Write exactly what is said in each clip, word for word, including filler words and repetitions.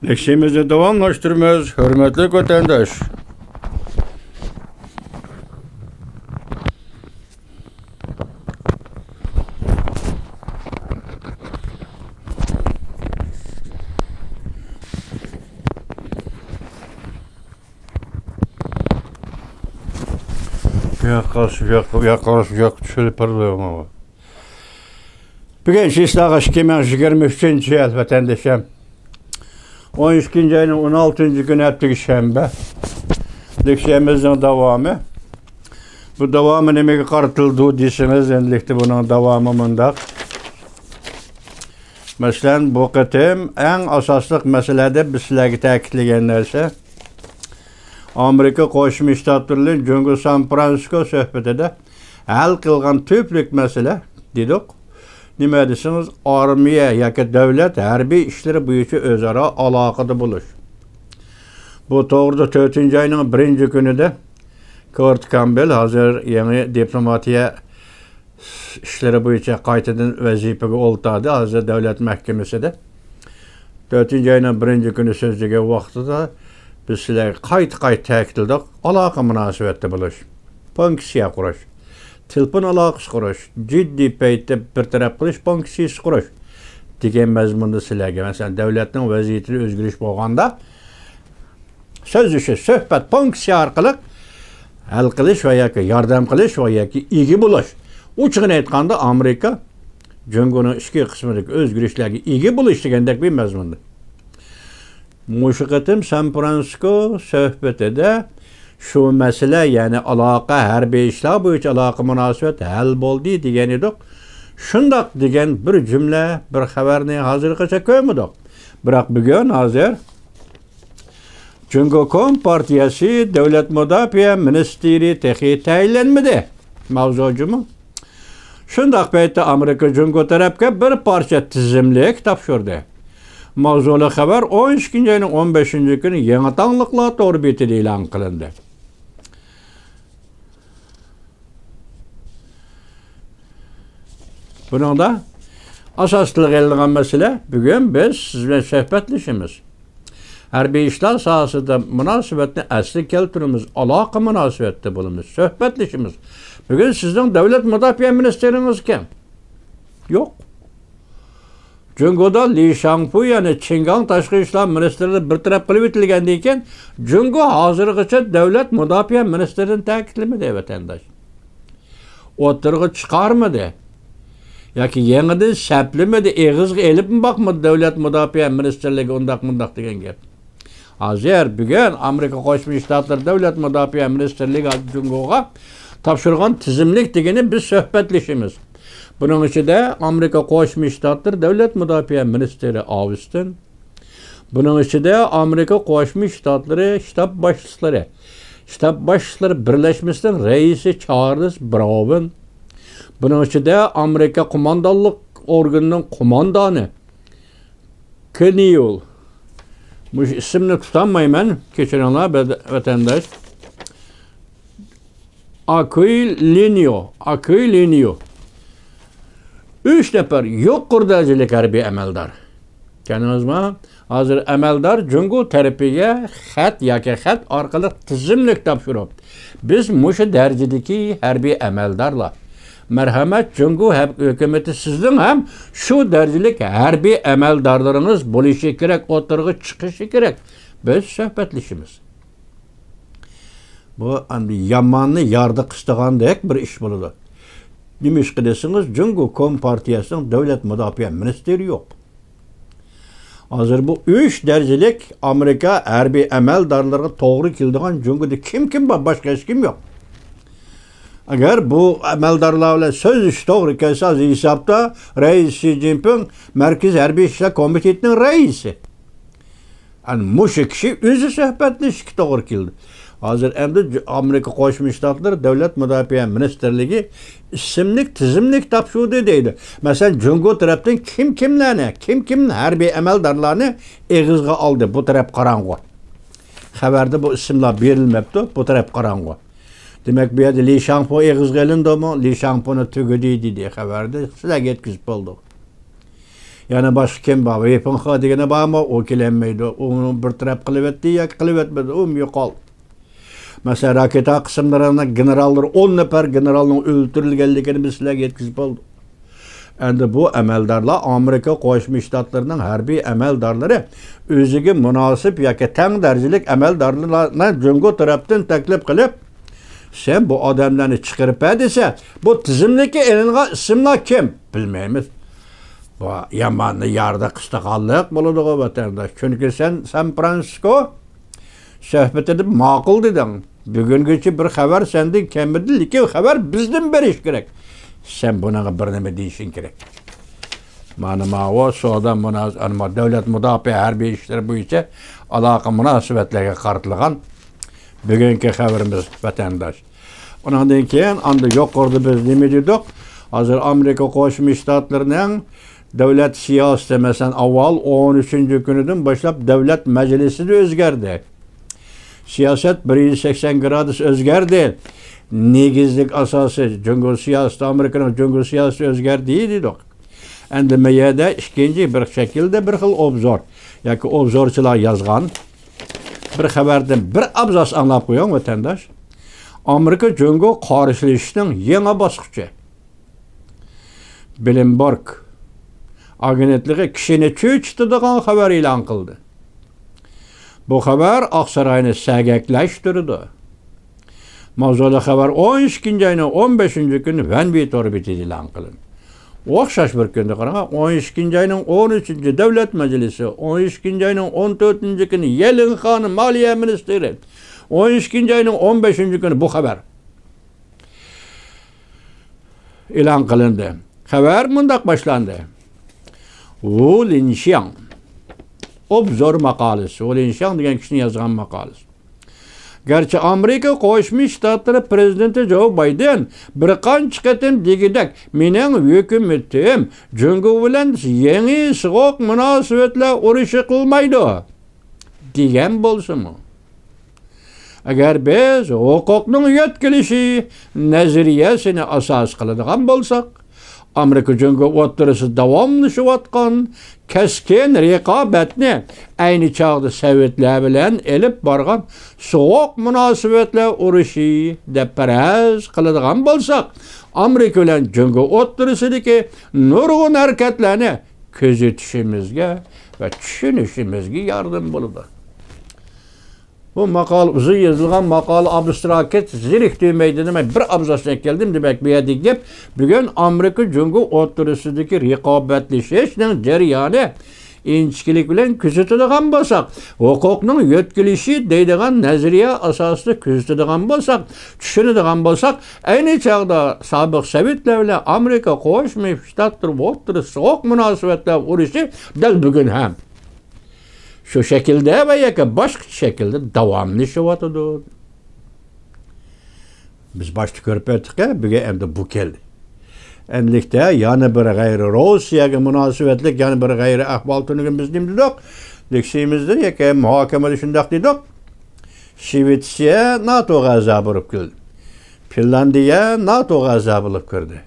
لېكسىيەمىزنى داۋاملاشتۇرىمىز، ھۆرمەتلىك ۋەتەنداش. بۇ ياققا، شۇ ياققا، بۇ ياققا، شۇ ياققا چۈشۈرۈپ بېرىلىۋاتىدۇ. بۈگۈن چىسلاغا ئىككى مىڭ يىگىرمە ئۈچىنچى يىل، ۋەتەندىشىم. ئون ئىككىنچى ئاينىڭ ئون ئالتىنچى كۈنى، ھەپتىگە شەنبە. لېكسىيەمىزنىڭ داۋامى. بۇ داۋامى نېمىگە قارىتىلىدۇ دېسىڭىز، ئەمدىلىكتە بۇنىڭ داۋامى مۇنداق. مەسىلەن، بۇ قېتىم ئەڭ ئاساسلىق مەسىلە دەپ بىز سىلەرگە تەكىتلىگەن نەرسە، ئامېرىكا قوشما شتاتلىرى بىلەن جۇڭگو سان فرانسىسكو سۆھبىتىدە ھەل قىلغان تۈپلۈك مەسىلە دېدۇق. نېمە دېسىڭىز، ئارمىيە ياكى دۆلەت ھەربىي ئىشلىرى بويىچە ئۆزئارا ئالاقىدە بولۇش. بۇ توغرىدا تۆتىنچى ئاينىڭ بىرىنچى كۈنىدە كورت كامبېل، ھازىر يېڭى دىپلوماتىيە ئىشلىرى بويىچە قايتىدىن ۋەزىپىگە ئولتۇردى، ھازىر دۆلەت مەھكىمىسىدە. تۆتىنچى ئاينىڭ بىرىنچى كۈنى سۆزلىگەن ۋاقتىدا بىز سىلەرگە قايتا-قايتا تەكىتلىدۇق، ئالاقە مۇناسىۋەتتە بولۇش، پونكسىيە قۇرۇش، تېلېفون ئالاقىسى قۇرۇش، جىددىي پەيتتە بىر تەرەپ قىلىش پونكسىيىسى قۇرۇش دېگەن مەزمۇندا سىلەرگە، مەسىلەن، دۆلەتنىڭ ۋەزىيىتىدە ئۆزگىرىش بولغاندا، سۆزلىشىش، سۆھبەت، پونكسىيە ئارقىلىق ھەل قىلىش ۋە ياكى ياردەم قىلىش ۋە ياكى ئىگە بولۇش. ئوچۇقىنى ئېيتقاندا، ئامېرىكا جۇڭگونىڭ ئىچكى قىسمىدىكى ئۆزگىرىشلەرگە ئىگە بولۇش دېگەندەك بىر مەزمۇندا. مۇشۇ قېتىم سان فرانسىسكو سۆھبىتىدە شۇ مەسىلە، يەنى ئالاقە، ھەربىي ئىشلار بويىچە ئالاقە مۇناسىۋەت ھەل بولدى دېگەن ئىدۇق. شۇنداق دېگەن بىر جۈملە، بىر خەۋەرنى ھازىرغىچە كۆرمىدۇق. بىراق بۈگۈن، ھازىر جۇڭگو كومپارتىيەسى دۆلەت مۇداپىئە مىنىستىرى تېخى تەيىنلەنمىدى. ماۋزۇ جۇمۇ. شۇنداق پەيتتە ئامېرىكا جۇڭگو تەرەپكە بىر پارچە تىزىملىك تاپشۇردى. ماۋزۇلۇق خەۋەر ئون ئىككىنچى ئاينىڭ ئون بەشىنچى كۈنى يېڭى تاڭلىقلار تور بېتىدە ئېلان قىلىندى. بۇنىڭدا ئاساس تىلغا ئېلىنغان مەسىلە، بۈگۈن بىز سىز بىلەن سۆھبەتلىشىمىز. ھەربىي ئىشلار ساھەسىدە مۇناسىۋەتنى ئەسلىگە كەلتۈرىمىز، ئالاقە مۇناسىۋەتتە بولىمىز، سۆھبەتلىشىمىز. بۈگۈن سىزنىڭ دۆلەت مۇداپىئە مىنىستىرىڭىز كىم؟ يوق. جۇڭگودا لى شاڭفۇ، يەنى چىڭگاڭ تاشقى ئىشلار مىنىستىرى بىر تەرەپ قىلىۋېتىلگەندىن كېيىن، جۇڭگو ھازىرغىچە دۆلەت مۇداپىئە مىنىستىرىنى تەكىتلىمىدى، ۋەتەنداش. ئوتتۇرىغا چىقارمىدى. ياكى يېڭىدىن سەپلىمىدى، ئېغىزغا ئېلىپمۇ باقمىدى دۆلەت مۇداپىئە مىنىستىرلىكى ئۇنداق مۇنداق دېگەن گەپ. ھازىر بۈگۈن ئامېرىكا قوشما شتاتلىرى دۆلەت مۇداپىئە مىنىستىرلىكى جۇڭگوغا تاپشۇرغان تىزىملىك دېگىنى بىز سۆھبەتلىشىمىز. بۇنىڭ ئىچىدە ئامېرىكا قوشما شتاتلىرى دۆلەت مۇداپىئە مىنىستىرى ئاۋستىن، بۇنىڭ ئىچىدە ئامېرىكا قوشما شتاتلىرى شتاب باشلىقلىرى، شتاب باشلىقلىرى بىرلەشمىسىنىڭ رەئىسى چارلز براۋېن، بۇنىڭ ئىچىدە ئامېرىكا قوماندانلىق ئورگىنىنىڭ قوماندانى كېنيول. مۇشۇ ئىسىمنى تۇتالمايمەن، كەچۈرۈڭلار، بەد-، ۋەتەنداش. ئاكۇيلىنيو، ئاكۇيلىنيو. ئۈچ نەپەر يۇقىرى دەرىجىلىك ھەربىي ئەمەلدار. چۈشەندىڭىزمۇ؟ ھازىر ئەمەلدار جۇڭگو تەرىپىگە خەت ياكى خەت ئارقىلىق تىزىملىك تاپشۇرۇپ، بىز مۇشۇ دەرىجىدىكى ھەربىي ئەمەلدارلار. مەرھەمەت، جۇڭگو ھەم ھۆكۈمىتى سىزنىڭ ھەم شۇ دەرىجىلىك ھەربىي ئەمەلدارلىرىڭىز بولۇشى كېرەك، ئوتتۇرىغا چىقىشى كېرەك. بىز سۆھبەتلىشىمىز. بۇ ئەمدى ياماننى ياردا قىستىغاندەك بىر ئىش بولىدۇ. نېمىشقا دېسىڭىز، جۇڭگو كومپارتىيەسىنىڭ دۆلەت مۇداپىئە مىنىستىرى يوق. ھازىر بۇ ئۈچ دەرىجىلىك ئامېرىكا ھەربىي ئەمەلدارلىرىغا توغرا كېلىدىغان جۇڭگودا كىم كىم بار؟ باشقا ھېچكىم يوق. ئەگەر بۇ ئەمەلدارلار بىلەن سۆزلىشىش توغرا كەلسە، ھازىر ھېسابتا رەئىس شى جىنپىڭ مەركىزىي ھەربىي ئىشلار كومىتېتىنىڭ رەئىسى. ئەنە مۇشۇ كىشى ئۆزى سۆھبەتلىشىشكە توغرا كېلىدۇ. ھازىر ئەمدى ج-، ئامېرىكا قوشما شتاتلىرى دۆلەت مۇداپىئە مىنىستىرلىكى ئىسىملىك تىزىملىك تاپشۇردى دەيدۇ. مەسىلەن، جۇڭگو تەرەپتىن كىم كىملەرنى، كىم كىم ھەربىي ئەمەلدارلارنى ئېغىزغا ئالدى، بۇ تەرەپ قاراڭغۇ. خەۋەردە بۇ ئىسىملار بېرىلمەپتۇ، بۇ تەرەپ قاراڭغۇ. دېمەك، بۇ يەردە لى شاڭفۇ ئېغىزغا ئېلىندىمۇ؟ لى شاڭفۇنى تۈگىدى دېدى خەۋەردە، سىلەرگە يەتكۈزۈپ بولدۇق. يەنە باشقا كىم بار؟ ۋېي فېڭخې دېگىنى بارمۇ؟ ئۇ كېلەلمەيدۇ. ئۇنى بىر تەرەپ قىلىۋەتتى ياكى قىلىۋەتمىدى، ئۇمۇ يوقالدى. مەسىلەن، راكېتا قىسىملىرىنىڭ گېنېراللىرى، ئون نەپەر گېنېرالنىڭ ئۆلتۈرۈلگەنلىكىنى بىز سىلەرگە يەتكۈزۈپ بولدۇق. ئەمدى بۇ ئەمەلدارلار، ئامېرىكا قوشما شتاتلىرىنىڭ ھەربىي ئەمەلدارلىرى ئۆزىگە مۇناسىپ ياكى تەڭ دەرىجىلىك ئەمەلدارلارنى جۇڭگو تەرەپتىن تەكلىپ قىلىپ، سەن بۇ ئادەملەرنى چىقىرىپ بەر دېسە، بۇ تىزىملىككە ئېلىنغان ئىسىملار كىم؟ بىلمەيمىز. بۇ ياماننى ياردا قىستىغانلىق بولىدىغۇ، ۋەتەنداش. چۈنكى سەن سان فرانسىسكو سۆھبىتىدە ماقۇل دېدىڭ. بۈگۈنگىچە بىر خەۋەر سەندىن كەلمىدى، لېكىن خەۋەر بىزدىن بېرىش كېرەك. سەن بۇنىڭغا بىر نېمە دېيىشىڭ كېرەك. مانا ماۋۇ سودا مۇناز-، ئەنما دۆلەت مۇداپىئە ھەربىي ئىشلىرى بويىچە ئالاقە مۇناسىۋەتلەرگە قارىتىلغان بۈگۈنكى خەۋىرىمىز، ۋەتەنداش. ئۇنىڭدىن كېيىن ئاندا يۇقىرىدا بىز نېمە دېدۇق؟ ھازىر ئامېرىكا قوشما شتاتلىرىنىڭ دۆلەت سىياسىتى، مەسىلەن، ئاۋۋال ئون ئۈچىنچى كۈنىدىن باشلاپ دۆلەت مەجلىسىدە ئۆزگەردى. سىياسەت بىر يۈز سەكسەن گرادۇس ئۆزگەردى. نېگىزلىك ئاساسى جۇڭگو سىياسىتى، ئامېرىكىنىڭ جۇڭگو سىياسىتى ئۆزگەردى دېدۇق. ئەمدى ما يەردە ئىككىنچى بىر شەكىلدە بىر خىل ئوبزور ياكى ئوبزورچىلار يازغان بىر خەۋەردىن بىر ئابزاس ئاڭلاپ قويۇڭ، ۋەتەنداش. ئامېرىكا جۇڭگو قارشىلىشىشنىڭ يېڭى باسقۇچى. بلومبېرگ ئاگېنتلىقى كىشىنى چۆچۈتىدىغان خەۋەر ئېلان قىلدى. بۇ خەۋەر ئاقساراينى سەگەكلەشتۈرىدۇ. ماۋزۇلۇق خەۋەر ئون ئىككىنچى ئاينىڭ ئون بەشىنچى كۈنى ۋەنۋى تور بېتىدە ئېلان قىلىندى. ئوخشاش بىر كۈندە قاراڭ، ئون ئىككىنچى ئاينىڭ ئون ئۈچىنچى دۆلەت مەجلىسى، ئون ئىككىنچى ئاينىڭ ئون تۆتىنچى كۈنى يەنلىن خان مالىيە مىنىستىرى، ئون ئىككىنچى ئاينىڭ ئون بەشىنچى كۈنى بۇ خەۋەر ئېلان قىلىندى. خەۋەر مۇنداق باشلاندى. ۋۇ لىنشياڭ. ئوبزور ماقالىسى. ۋۇ لىنشياڭ دېگەن كىشىنىڭ يازغان ماقالىسى. گەرچە ئامېرىكا قوشما شتاتلىرى پىرېزىدېنتى جو بايدېن بىر قانچە قېتىم دېگۈدەك، مېنىڭ ھۆكۈمىتىم جۇڭگو بىلەن يېڭى سوغۇق مۇناسىۋەتلەر ئۇرۇشى قىلمايدۇ، دېگەن بولسىمۇ، ئەگەر بىز ھوقۇقنىڭ يۆتكىلىشى نەزەرىيەسىنى ئاساس قىلىدىغان بولساق، ئامېرىكا جۇڭگو ئوتتۇرىسىدا داۋاملىشىۋاتقان كەسكىن رىقابەتنى ئەينى چاغدا سوۋېتلار بىلەن ئېلىپ بارغان سوغۇق مۇناسىۋەتلەر ئۇرۇشى دەپ پەرەز قىلىدىغان بولساق، ئامېرىكا بىلەن جۇڭگو ئوتتۇرىسىدىكى نۇرغۇن ھەرىكەتلەرنى كۆزىتىشىمىزگە ۋە چۈشىنىشىمىزگە ياردىمى بولىدۇ. بۇ ماقالە ئۇزۇن يېزىلغان ماقالە، ئابستراكت زېرىكتۈرمەيدۇ دېمەي، بىر ئابزاسنى ئەكەلدىم. دېمەك، بۇ يەردىكى گەپ بۈگۈن ئامېرىكا جۇڭگو ئوتتۇرىسىدىكى رىقابەتلىشىشنىڭ جەريانى ئىنچىكىلىك بىلەن كۆزىتىدىغان بولساق، ھوقۇقنىڭ يۆتكىلىشى دەيدىغان نەزەرىيە ئاساسىدا كۆزىتىدىغان بولساق، چۈشىنىدىغان بولساق، ئەينى چاغدا سابىق سوۋېتلار بىلەن ئامېرىكا قوشما شتاتلىرى ئوتتۇرىسىدا سوغۇق مۇناسىۋەتلەر ئۇرۇشى دەل بۈگۈن ھەم شۇ شەكىلدە ۋە ياكى باشقىچە شەكىلدە داۋاملىشىۋاتىدۇ. بىز باشتا كۆرۈپ ئۆتتۇق، بۈگۈن ئەمدى بۇ كەلدى. ئەنلىكتە يەنە بىر غەيرىي روسىيەگە مۇناسىۋەتلىك يەنە بىر غەيرىي ئەھۋال تۈنۈگۈن بىز نېمە دېدۇق؟ لېكسىيىمىزدە ياكى مۇھاكىمىدە شۇنداق دېدۇق. شىۋېتسىيە ناتوغا ئەزا بولۇپ كىردى. فىنلاندىيە ناتوغا ئەزا بولۇپ كىردى.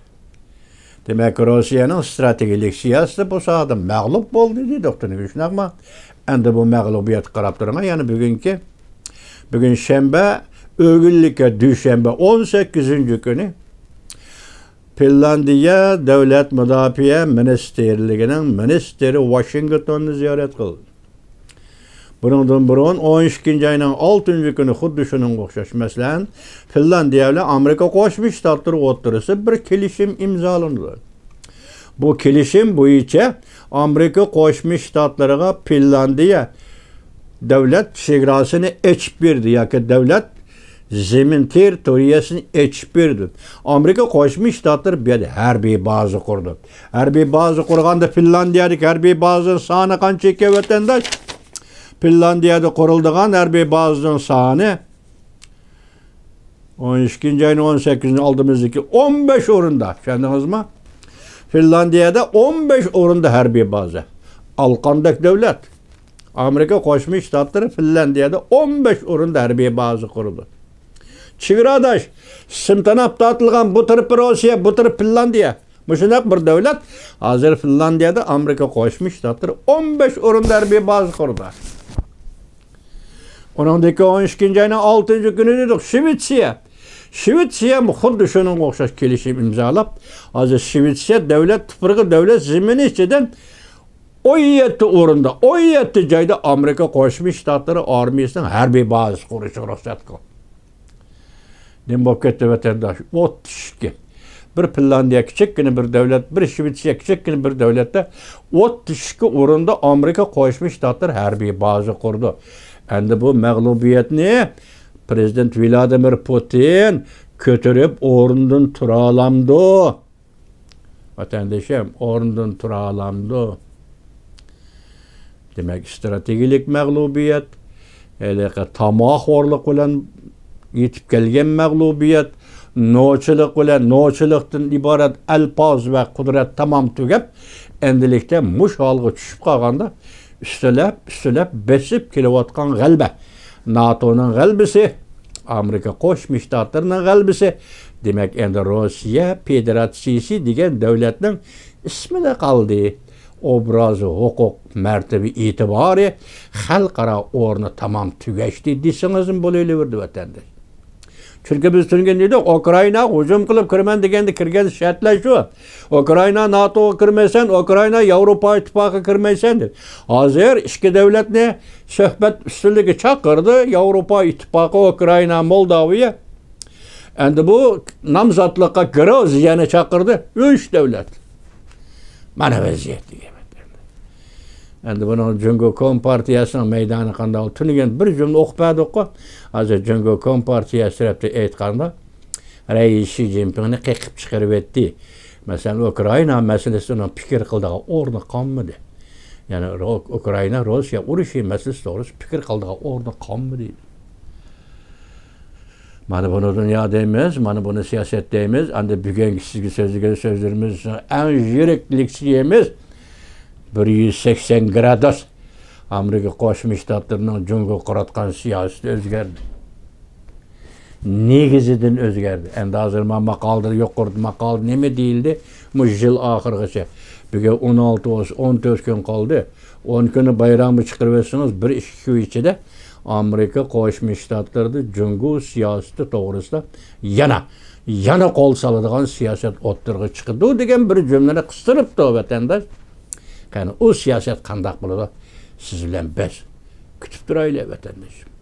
دېمەك، روسىيەنىڭ ئىستراتېگىيەلىك سىياسىتى بۇ ساھەدە مەغلۇپ بولدى دېدۇق تۈنۈگۈن، شۇنداقمۇ؟ ئەمدى بۇ مەغلۇبىيەتكە قاراپ تۇرۇڭ، يەنە بۈگۈنكى، بۈگۈن شەنبە، ئۆگۈنلۈككە دۈشەنبە، ئون سەككىزىنچى كۈنى فىنلاندىيە دۆلەت مۇداپىئە مىنىستىرلىكىنىڭ مىنىستىرى ۋاشىنگتوننى زىيارەت قىلدى. بۇنىڭدىن بۇرۇن ئون ئىككىنچى ئاينىڭ ئالتىنچى كۈنى خۇددى شۇنىڭغا ئوخشاش، مەسىلەن، فىنلاندىيە بىلەن ئامېرىكا قوشما شتاتلىرى ئوتتۇرىسىدا بىر كېلىشىم ئىمزالىنىدۇ. بۇ كېلىشىم بويىچە ئامېرىكا قوشما شتاتلىرىغا فىنلاندىيە دۆلەت چېگراسىنى ئېچىپ بېرىدۇ ياكى دۆلەت زېمىن تېررىتورىيەسىنى ئېچىپ بېرىدۇ. ئامېرىكا قوشما شتاتلىرى بۇ يەردە ھەربىي بازا قۇردى. ھەربىي بازا قۇرغاندا فىنلاندىيەدىكى ھەربىي بازىنىڭ سانى قانچە ئىكەن، ۋەتەنداش؟ فىنلاندىيەدە قۇرۇلىدىغان ھەربىي بازىنىڭ سانى ئون ئىككىنچى ئاينىڭ ئون سەككىزىنى ئالدىمىزدىكى ئون بەش ئورۇندا، چۈشەندىڭىزمۇ؟ فىنلاندىيەدە ئون بەش ئورۇندا ھەربىي بازا. ئالقاندەك دۆلەت. ئامېرىكا قوشما شتاتلىرى فىنلاندىيەدە ئون بەش ئورۇندا ھەربىي بازا قۇرىدۇ. چېگراداش، سىم تاناپ تارتىلغان، بۇ تەرىپى روسىيە، بۇ تەرىپى فىنلاندىيە. مۇشۇنداق بىر دۆلەت ھازىر فىنلاندىيەدە ئامېرىكا قوشما شتاتلىرى ئون بەش ئورۇندا ھەربىي بازا قۇردى. ئۇنىڭدىن كېيىن ئون ئىككىنچى ئاينىڭ ئالتىنچى كۈنى دېدۇق، شىۋېتسىيە. شىۋېتسىيەمۇ خۇددى شۇنىڭغا ئوخشاش كېلىشىم ئىمزالاپ، ھازىر شىۋېتسىيە دۆلەت تۇپرىقى، دۆلەت زېمىنى ئىچىدىن ئون يەتتە ئورۇندا، ئون يەتتە جايدا ئامېرىكا قوشما شتاتلىرى ئارمىيىسىنىڭ ھەربىي بازىسى قۇرۇشىغا رۇخسەت قىلدى. نېمە بولۇپ كەتتى، ۋەتەنداش؟ ئوتتۇز ئىككى. بىر فىنلاندىيە كىچىككىنە بىر دۆلەت، بىر شىۋېتسىيە كىچىككىنە بىر دۆلەتتە ئوتتۇز ئىككى ئورۇندا ئامېرىكا قوشما شتاتلىرى ھەربىي بازا قۇردى. ئەندى بۇ مەغلۇبىيەتنى پىرېزىدېنت ۋلادىمىر پۇتىن كۆتۈرۈپ ئورنىدىن تۇرالامدۇ؟ ۋەتەندىشىم، ئورنىدىن تۇرالامدۇ؟ دېمەك، ئىستراتېگىيەلىك مەغلۇبىيەت، ھېلىقى تاماخورلۇق بىلەن يېتىپ كەلگەن مەغلۇبىيەت، نوچىلىق بىلەن، نوچىلىقتىن ئىبارەت ئەلپاز ۋە قۇدرەت تامام تۈگەپ، ئەمدىلىكتە مۇش ھالغا چۈشۈپ قالغاندا، ئۈستىلەپ، ئۈستىلەپ بېسىپ كېلىۋاتقان غەلىبە، ناتونىڭ غەلىبىسى، ئامېرىكا قوشما شتاتلىرىنىڭ غەلىبىسى، دېمەك، ئەمدى روسىيە فېدېراتسىيىسى دېگەن دۆلەتنىڭ ئىسمىلا قالدى. ئوبرازى، ھوقۇق، مەرتىۋە، ئېتىبارى، خەلقئارا ئورنى تامام تۈگەشتى دېسىڭىزمۇ بولۇۋېرىدۇ، ۋەتەنداش. چۈنكى بىز تۈنۈگۈن دېدۇق، ئۇكرائىناغا ھۇجۇم قىلىپ كىرىمەن دېگەندە كىرگەن شەرتلەر شۇ. ئۇكرائىنا ناتوغا كىرمەيسەن، ئۇكرائىنا ياۋروپا ئىتتىپاقىغا كىرمەيسەن دېدى. ھازىر ئىككى دۆلەتنى سۆھبەت ئۈستىلىگە چاقىردى، ياۋروپا ئىتتىپاقى، ئۇكرائىنا، مولداۋىيە. ئەمدى بۇ نامزاتلىققا گرۇزىيەنى چاقىردى. ئۈچ دۆلەت. مانا ۋەزىيەت دېگەن. ئەمدى بۇنىڭ جۇڭگو كومپارتىيەسىنىڭ مەيدانى قانداق؟ تۈنۈگۈن بىر جۈملە ئوقۇپ بەردۇققۇ. ھازىر جۇڭگو كومپارتىيەسى تەرەپتىن ئېيتقاندا، رەئىس شى جىنپىڭنى قېقىپ چىقىرىۋەتتى. مەسىلەن، ئۇكرائىنا مەسىلىسىنىڭ پىكىر قىلىدىغان ئورنى قالمىدى. يەنى، رو-، ئۇكرائىنا، روسىيە ئۇرۇشى مەسىلىسى توغرىسىدا پىكىر قىلىدىغان ئورنى قالمىدى. مانا بۇنى دۇنيا دەيمىز، مانا بۇنى سىياسەت دەيمىز. ئەمدى بۈگۈنكى سىزگە سۆزلىگەن سۆزلىرىمىزنىڭ ئەڭ يىرىك لېكسىيەمىز بىر يۈز سەكسەن گرادۇس. ئامېرىكا قوشما شتاتلىرىنىڭ جۇڭگوغا قاراتقان سىياسىتى ئۆزگەردى. نېگىزىدىن ئۆزگەردى. ئەمدى ھازىر مانا ماقالىدا، يۇقىرىدا ماقالىدا نېمە دېيىلدى؟ مۇشۇ يىل ئاخىرىغىچە. بۈگۈن ئون ئالتە بولسا، ئون تۆت كۈن قالدى. ئون كۈننى بايرامغا چىقىرىۋەتسىڭىز، بىر ئىككى كۈن ئىچىدە ئامېرىكا قوشما شتاتلىرىدا جۇڭگو سىياسىتى توغرىسىدا يەنە، يەنە قول سالىدىغان سىياسەت ئوتتۇرىغا چىقىدۇ دېگەن بىر جۈملىنى قىستۇرۇپتۇ، ۋەتەنداش. قېنى، ئۇ سىياسەت قانداق بولىدۇ؟ سىز بىلەن بىز كۈتۈپ تۇرايلى، ۋەتەنداش.